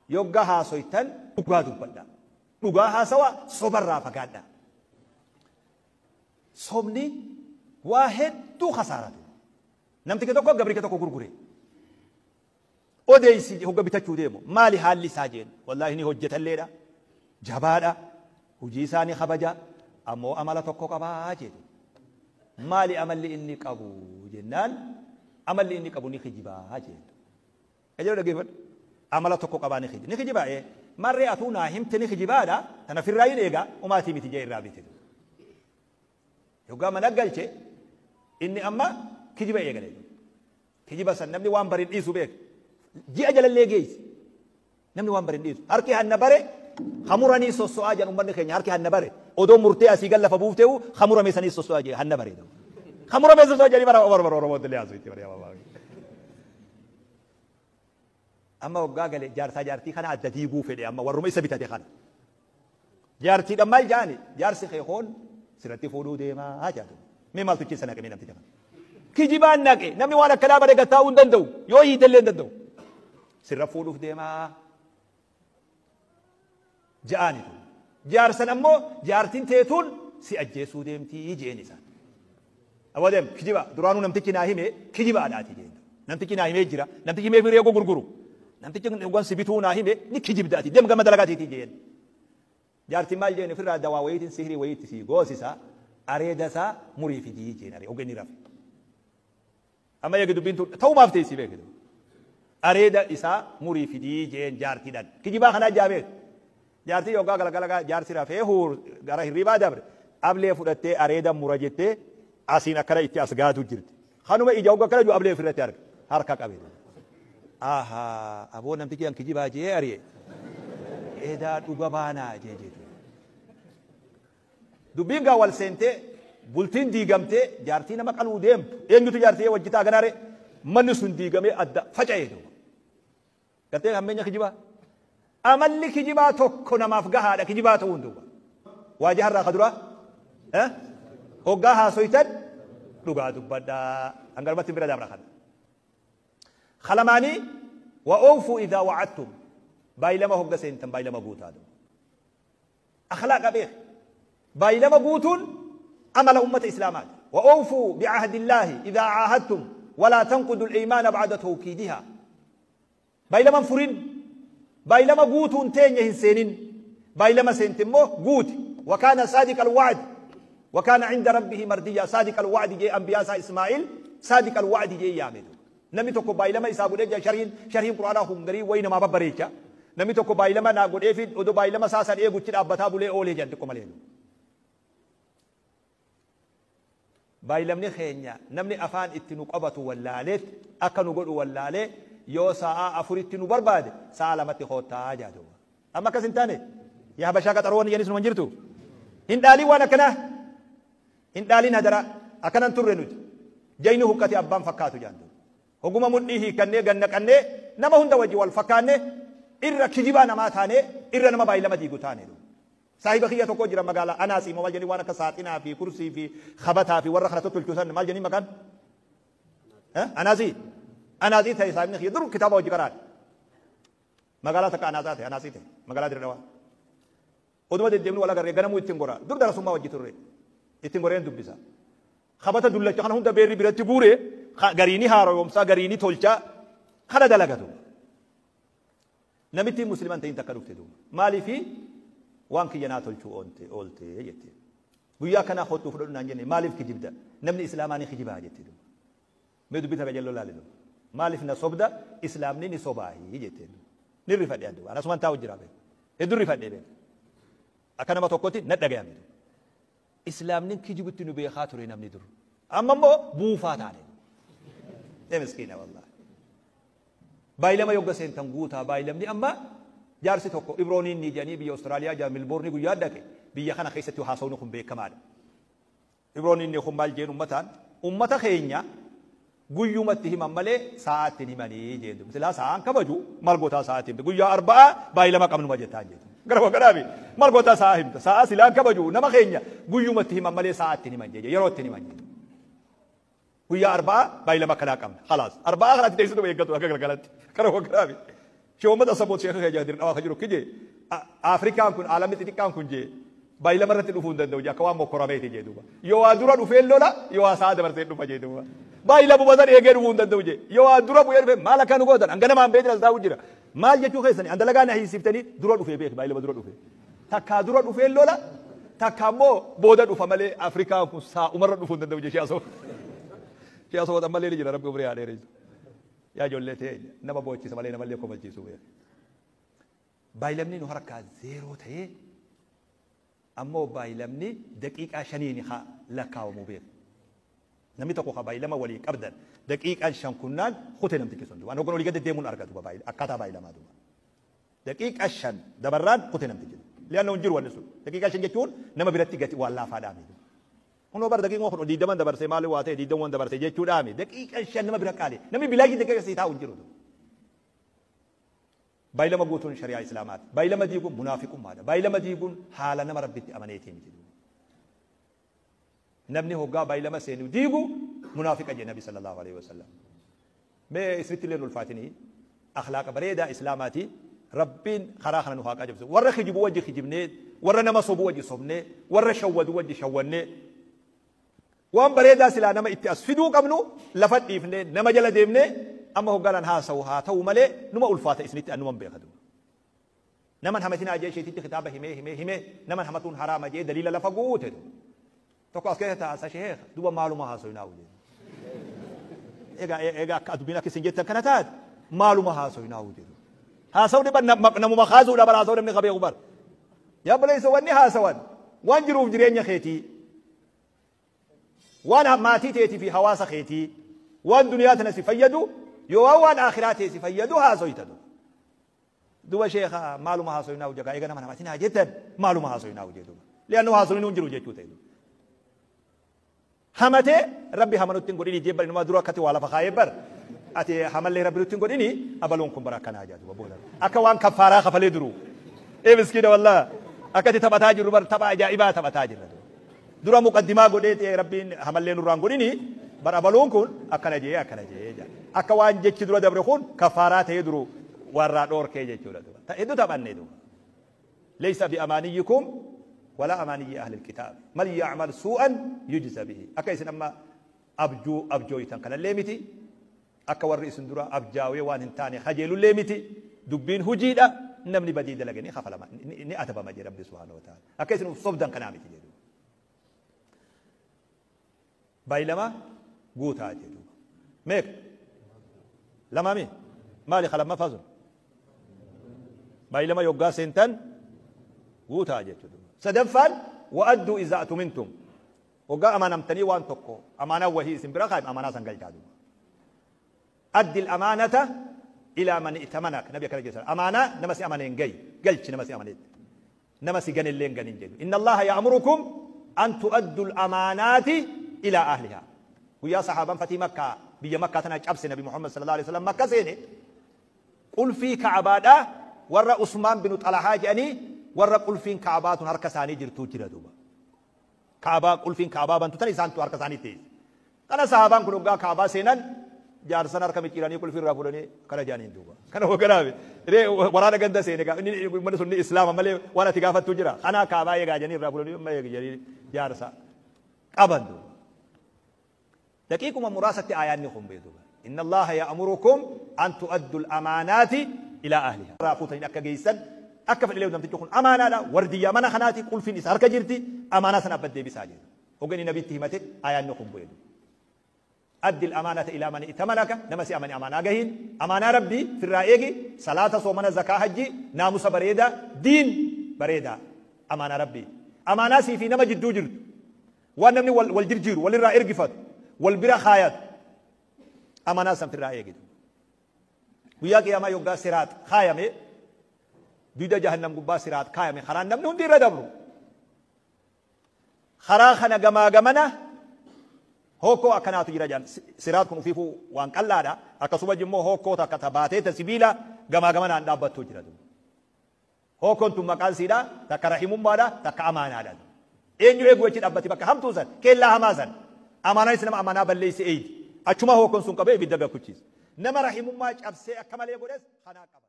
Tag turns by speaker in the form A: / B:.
A: Yogga haasoytan dhugaa dubbadha. Dhugaa haasawa, sobarraa fagaadha. Sobni waa hedduu kasaaratu. Namtichi tokko gabricha tokko gurgure. Odeessi hogga bitachuu deemu maali haalli isaa jeen. Wallaahi ni hojjetalleedha. Jabaadha. Hojii isaa ni kabaja. Ammoo amala tokko qabaa jedhe. Maali amalli inni qabu jennaan, amalli inni qabu ni kijibaa jeen. Qajeeloo dhaggeeffadhu. Amala tokko qabaa ni kijiba. Ni kijibaa ee. Marree atuu naa himte ni kijibaadha. Tana firraa hin eega. Umaatii miti jee irraa bite. Yoggaa mana galche inni amma kijiba eegale. Kijiba san namni waan bari hin dhiisu beek. Ji'a jalallee geessi. Namni waan bari hin dhiisu. Harki hanna bare hamuranii sosso'aa jedhan uummanni keenya, harki hanna bare. Odoo murtee asii gad lafa buufteewu hamurame sanii sosso'aa jee hanna bare. Hamurame sosso'aa jedhanii bara bara bara Oromootti illee haasoo itti bara. Amma waggaa gale jaarsaa jaartii kana adda diiguu fedhe amma warruma isa bitate kana. Jaartiidhaan maal jaani? Jaarsi kee hoon sirratti fuudhuu deemaa jaatu. Mee maaltu keessa naqe mee namticha kana? Kijibaan naqe, namni waan akkanaa bare gad taa'uu hin danda'u. Yoo hiite illee hin danda'u. Sirra fuudhuuf deemaa ja'aani tun. Jaarsan ammoo jaartiin teetuun si ajjeesuu deemtii jeen isaan. Aboo deem kijiba, duraanuu namtichi naa hime kijibaadhaati jeen. Namtichi naa himee jira. Namtichi mee firee gurguru. Namtichi wan si bituu naa hime ni kijibdaati. Deem gama dalagaatiitii jeen. Jaartiin maal jeen, ofirraa dawaa wayiitiin sihrii wayiitti sii goosisa, areeda isaa murii fidii jeen aree ogeenni rafe. Amma eegi dubbiin tun ta'umaaf teessii beekitu. Areeda isaa murii fidii jeen jaartiidhaan. Kijibaa kanaa jaa beeku. Jaartii yoggaa galgala jaarsi rafee huur gara hirribaa dabre ablee fudhattee areeda mura jettee asiin akkana itti as gaatu jirti. Kanuma ija hogga akkana jiru ablee ofirratti arga. Harka qabe. Ahaa, aboo namtichi an kijibaa jee ari'e. Edaa dhuga baanaa jee jeetu. Dubbiin gaa wal seentee bultiin diigamtee jaartii nama qaluu deemtu. Eenyutu jaartii wajji taa ganaare, manni sun diigamee adda faca'ee duuba. Gartee hammeenya kijibaa. Amalli kijibaa tokko namaaf gahaadha kijibaa ta'uun duuba. Waajaharraa ka duraa hoggaa haasoytan dhugaa dubbadhaa. Hangarumatti bira dabra kana. Kalamaanii wa oofuu idhaa wa'adtum, baay'ilama hogga seentan baay'ilama guutaa duuba. Akhlaaqa beeki. Baay'ilama guutuun amala ummata Islaamaati. Wa oofuu bi'ahdillaahi idhaa caahadtum walaa tanqudu al-iimaana ba'da tawkiidihaa. Baay'ilama hin furin. Baay'ilama guutuun teenya hin seenin. Baay'ilama seente immoo guuti. Wa kaana saadiqa al-wa'd. Wa kaana cinda rabbihi mardiyyaa. Saadiqa al-wa'di jee anbiyaa isaa Ismaa'il saadiqa al-wa'di jee yaame. Namni tokko baay'ilama isaa godhee jira, sharhiin sharhiin Qur'aanaa kun garii wayi namaa babbareecha. Namni tokko baay'ilama naa godhee fi odoo baay'ilama isaa san eeguchi dhaabbataa bulee oolee jedhan xiqqoo malee. Baay'ilamni keenya namni afaan itti nu qabatu wallaaleet akka nu godhu wallaalee yoo sa'aa 4tti nu barbaade sa'aa 2tti koottaa jaa duuba. Amma akkas hin taane yaa habashaa qaxaroo wanni jedhanis numa hin jirtu. Hin dhaalin waan akkanaa. Hin dhaalin hadaraa. Akkanan turre nuti. Jayni huqqate abbaan fakkaatu jaan duuba. Hoguma mudhii hiikkannee gad naqannee nama hunda wajji wal fakkaanne irra kijibaa namaa taanee irra nama baay'ilama diigu taane duuba. Saahiba kiyya tokko jira magaalaa Anaasii moo maal jedhanii waan akka saaxinaa fi kursii fi kabataa fi warra kana tottolchu san maal jedhanii maqaan? Anaasii. Anaasii ta'e saahibni kiyya dur kitaaba wajji qaraadha. Magaalaa takka Anaasaa ta'e, Anaasii ta'e, magaalaa Dirre Dhawaa. Oduma deddeemnu wal agarree ganamuu ittiin gora. Dur darasummaa wajji turre. Ittiin goreen dubbisa. Kabata dullacha kana hunda beerri biratti guure, garii ni haaroomsa, garii ni tolcha, kana dalagatu. Namittiin musliman ta'in takka dhufte duuba. Maaliifi waan kiyya naa tolchuu oolte jette. Guyyaa akkanaa kottuu fudhadhu naan jenne, maaliif kijibda? Namni islaamaa ni kijibaa jette duuba. Mee dubbii tana jalloo laali duuba. Maaliif na sobda? Islaamni ni sobaahi jette. Ni rifadhe an duuba. Anasuman taa'u jira beeku. Hedduu rifadhe beeku. Akka nama tokkotti na dhagayame duuba. Islaamni kijibutti nu beekaa ture namni dur. Amma immoo buufaa taane. Ee miskiina wallahi. Baay'ilama yogga seentan guutaa baay'ilamni. Amma jaarsi tokko Ibrooniin ni jedhanii biyya Austraaliyaa jaa Milboorni guyyaa dhaqe, biyya kana keessatti haasawni kun beekamaadha. Ibrooniin ni kun maal jeen ummataan, ummata keenya guyyumatti himan malee sa'aatti hin himanii jeen. Silaa sa'aan kabaju maal gootaa sa'aatti himte, guyyaa arba'aa baay'ilama qabnuma jettaan jeetu. Gara wagganaami maal gootaa sa'aa himta, sa'aa silaan kabaju, nama keenya guyyumatti himan malee sa'aatti hin himan jee, yeroo itti hin himan jee. Guyyaa arba'aa baay'ilama akkanaa qabna. Khalaas. Arba'aa kanatti teessuma eeggatu akka galgalatti. Gara wagganaami. Sheekh Asaboot sheekha kee jaadir dhawaa jiru kije Afrikaan kun aalamni xixiqqaan kun jee baay'ilama irratti dhufuu hin danda'u akka waan mokkorameeti jee duuba. Yoo waa dura dhufee lola yoo waa sa'a dabarsee dhufa jee duuba. Baay'ilama san eegee dhufuu hin danda'u jee yoo waa dura bu'ee dhufe maal akka nu gootan hanga namaan beekna as taa'u jira. Maal jechuu keessanii an dalagaa na hiisiftanii dura dhufee beek baay'ilama dura dhufe. Takkaa dura dhufee lola takka ammoo booda dhufa malee Afrikaan kun saa'umarra dhufuu hin danda'u jee sheekh Asaboot. Sheekh Asaboot ammallee ni jira rabbi umrii haa dheeressu. Yaa ijoollee ta'e nama boochisa malee namallee kofalchiisu beek. Baay'ilamni nu harkaa zeeroo ta'ee ammoo baay'ilamni daqiiqaa shaniin haa lakkaa'amu beek. Namni tokko haa baay'ilama walii qabdan daqiiqaan shan kunnaan kutee namtichi sun duuba. Waan olii gadi deemuun argatu akkaataa baay'ilamaa duuba. Daqiiqaa shan dabarraan kutee namtichi. Li'aanna hin jiru wanni sun. Daqiiqaa shan jechuun nama biratti gati waan laafaa dhaame. Kunoo bara daqiiqaa kun diidaman dabarsee maali waa ta'e diidaman dabarsee jechuu dhaame. Daqiiqaa shan nama bira qaale. Namni bilaashii daqiiqaa sii taa'u hin jiru. Baay'ilama guutuun shari'aa Islaamaati. Baay'ilama diiguun munaafiqummaadha. Baay'ilama diiguun haala nama Rabbitti amaneetii miti. Namni hoggaa baay'ilama seenu diigu munaafiqa jee Nabi sallallahu alaihi wasallam. Mee isinitti illee ulfaatinii akhlaaqa bareedaa Islaamaati. Rabbiin karaa kana nu haa qajeelchu. Warra kijibu wajji kijibnee, warra nama sobu wajji sobnee, warra shawwadu wajji shawwannee. Waan bareedaa silaa nama itti as fiduu qabnu lafa dhiifnee nama jala deemnee amma hogganaan haasa'u haa ta'u malee numa ulfaata isinitti annuman beekatu. Naman hamatinaa jee isheetitti kitaaba himee himee himee naman hamatuun haraama jee daliila lafa guute. Tokko as keessa taa'asa sheekh duba maaluma haasa'inaa wajjin. Egaa egaa akka dubbiin akka isin jettan kana taate maaluma haasa'inaa wajjin. Haasa'u dhiba namuma kaasuudha bara haasa'u namni qabee bar. Yaa baleessa wanni haasawan waan jiruuf jireenya keetii waan maatii teetii fi hawaasa keetii waan duniyaa tana si fayyadu yoo waan akhiraa ta'e si fayyadu haasoytatu. Duba sheekha maaluma haasoyinaa hojjetaa eega nama namatiin haa jettan maaluma haasoyinaa hojjetu. Li'annoo haasoyinuu hin jiru jechuu ta'e. Hamatee rabbi hamanutti hin godhini jee inumaa dura akkati waa lafa kaayee bar. Ati hamallee rabbi nutti hin godhini abaluun kun bara akkanaa jaa duba booda. Akka waan kaffaaraa kafalee duru. Ee miskiina wallaa akkati taphataa jirru bar tapha ajaa'ibaa taphataa jirra. Dura muqaddimaa godhee ta'e rabbiin hamallee nurraan godhini bar abaluun kun akkana jee akkana jee jaa. Akka waan jechi dura dabre kun kaffaaraa ta'ee duru warraa dhoorkee jechuudha. Hedduu taphannee duuba. Laysa bi amaaniyyikum wala amaaniyyi ahli kitaab. Man ya'mal su'an yujza bihi. Akka isin amma abjuu abjooytan kanallee miti. Akka warri isin dura abjaawee waan hin taane kajeelullee miti. Dubbiin hujiidha. Namni badii dalage ni kafalama ni adabama jee Rabbi subhaanahu wa ta'ala. Akka isin uf sobdan kanaa miti jedhu. Baay'ilama guutaa jedhu. Meeqa? Lamaami? Maali lammaffaa sun? Baay'ilama yoggaa seentan guutaa jechuudha. Sadaffaan wa'adduu izaa atumintum. Waggaa amanamtanii waan tokko amaanaa wahii isin bira kaa'ime amaanaa san galchaa duuba. Addi amaanata ilaa man i'tamanak nabi akkana jedhan amaanaa nama si amaneen gahi galchi nama si amaneetti. Nama si ganillee hin ganin jedhu. Inna Allaha ya'murukum an tu'addu al-amaanaati ilaa ahlihaa. Guyyaa sahaabaan fatii Makkaa biyya Makkaa tana cabse Nabi Muhammad sallallahu alaihi wasallam Makka seene qulfii Ka'abaadhaa warra Usmaan bin Xalahaa jedhanii warra qulfiin Ka'abaa tun harka isaanii jirtuu jira duuba. Ka'abaa qulfiin Ka'abaa bantu tan isaantu harka isaanii teesse. Kana sahaabaan kun hoggaa Ka'abaa seenan jaarsan harka micciiranii qulfii irraa fuudhanii kana jedhaniin duuba. Kana hogganaaf waraana ganda seene inni manni sun Islaama malee waan ati gaafattu jira. Kana Ka'abaa eegaa jedhanii irraa fuudhanii amma eegi jedhanii jaarsa qaban duuba. Daqiiquma muraasatti aayaanni kun beeku. Inna Allaha ya'murukum an tu'addu al-amaanaati ilaa ahlihaa. Irraa fuutanii akka geessan akka fedhilee namtichi kun amaanaadha wardiyyaa mana kanaati qulfiin isa harka jirti amaanaa sana abbaa deebisaa jedhu. Hogganni nabitti himate aayaanni kun bu'e. Addi al-amaanata ilaa man i'tamanaka nama si amane amaanaa gahiin amaanaa rabbii firraa eegi salaata soomana zakaa hajji naamusa bareedaa diin bareedaa amaanaa rabbii amaanaa sii fi nama jidduu jirtu waan namni wal jirjiiru walirraa ergifatu wal bira kaayatu amaanaa san firraa eegitu. Guyyaa qiyaamaa yoggaa siraat kaayame duuda jahannam gubbaa siraat kaayame karaan namni hundi irra dabru. Karaa kana gamaa gamana hokkoo akkanaatu jira jedhan siraat kun ufiifuu waan qal'aadha akkasuma immoo hokkoo takka tabaatee ta sibiila gamaa gamanaan dhaabbattuu jira. Hokkoon tun maqaan siidha takka rahimummaadha takka amaanaadha. Eenyu eegu achi dhaabbatti bakka hamtuu san keellaa hamaa san amaanaanis nama amaanaa balleeyse eeydi achuma hokkoon sun qabee ibidda gakuchiisa. Nama rahimummaa cabsee akka malee godhes kanaa qaba.